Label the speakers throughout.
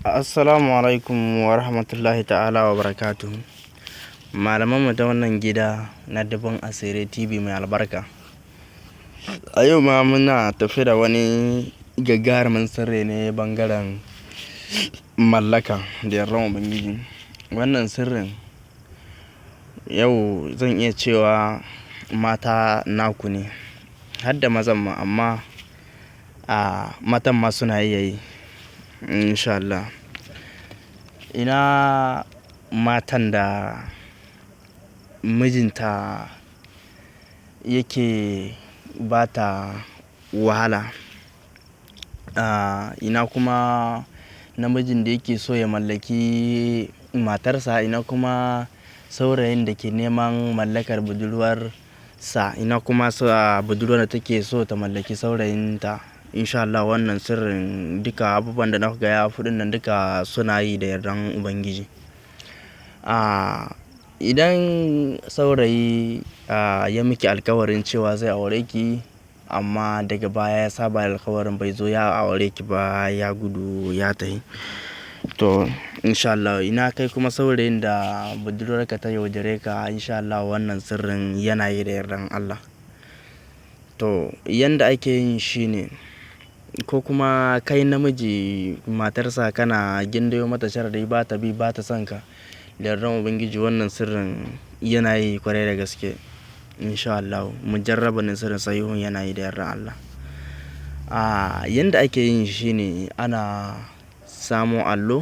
Speaker 1: Assalamu alaikum wa rahmatullahi ta'ala wa barakatuhu. Malamanmu ta wannan gida na Dubun Asirai TV mai albarka. A yau ma muna tafe da wani gagarumin sirri ne bangaren mallaka da yardan Ubangiji. Wannan sirrin yau zan iya cewa mata naku ne, har da mazan ma, amma a matan ma suna iya yi in sha Allah. Ina matan da mijinta yake ba ta wahala. Ina kuma namijin da yake so ya mallaki matarsa, ina kuma saurayin da ke neman mallakar budurwar sa, ina kuma budurwar da take so ta mallaki saurayinta. In sha Allah wannan sirrin duka abubuwan da na gaya fuɗin nan duka suna yi da yardan Ubangiji. Idan saurayi ya miki alkawarin cewa zai aure ki, amma daga baya ya saba alkawarin, bai zo ya aure ki ba, ya gudu ya tafi. To in sha Allah ina kai kuma saurayin da budurwarka ta yaudare ka, in sha Allah wannan sirrin yana yi da yardan Allah. To yanda ake yin shi ne, ko kuma kai namiji matarsa kana gindayo mata sharadi ba ta bi, ba ta son ka, da yardan Ubangiji wannan sirrin yana yi kwarai da gaske. In sha Allah mujarraban sirrin sahihun yana yi da yardan Allah. Yanda ake yin shi ne, ana samo allo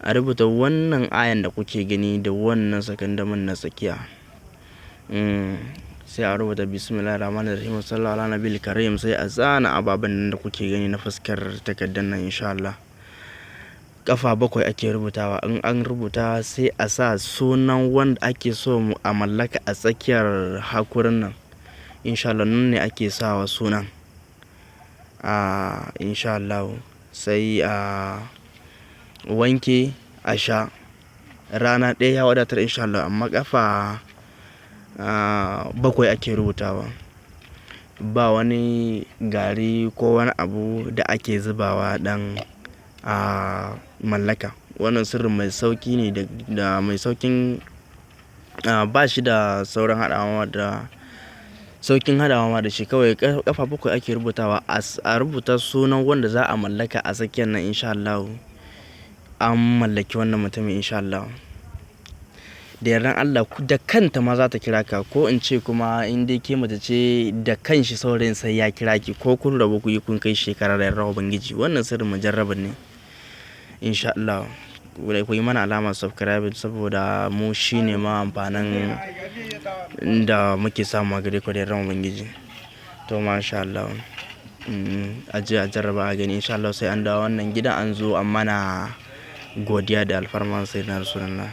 Speaker 1: a rubuta wannan ayan da kuke gani da wannan sakandamin na tsakiya. Sai a rubuta Bismillahirrahmanirrahim sallallahu ala nabiyil karim, sai a zana ababen da kuke gani na fuskar takardar nan in sha Allah. Ƙafa bakwai ake rubutawa. In an rubuta sai a sa sunan wanda ake so a mallaka a tsakiyar hakurin nan. In sha Allah nan ne ake sawa sunan. In sha Allah sai a wanke a sha. Rana ɗaya ya wadatar in sha Allah, amma ƙafa bakwai ake rubutawa. Ba wani gari ko wani abu da ake zubawa don a mallaka. Wannan sirrin mai sauƙi ne da mai sauƙin, ba shi da saurin haɗawa da sauƙin haɗawa ma da shi. Kawai ƙafa bakwai ake rubutawa. A rubuta sunan wanda za a mallaka a tsakiyar nan, in sha Allah an mallaki wannan mutumin in sha Allah. Da yardan Allah da kanta ma za ta kira ka, ko in ce kuma in dai ke mace ce, da kanshi saurayin sai ya kira ki, ko kun rabu kuyi kun kai shekara, da yardan Ubangiji. Wannan sirrin mujarraban ne in sha Allah. Ku yi mana alamar subscribe saboda mu shine ma amfanin da muke samu a gare ku da yardan Ubangiji. To masha Allah. A je a jarraba a gani in sha Allah, sai an dawo wannan gidan an zo an mana godiya da alfarman Sayyidina Rasulullah.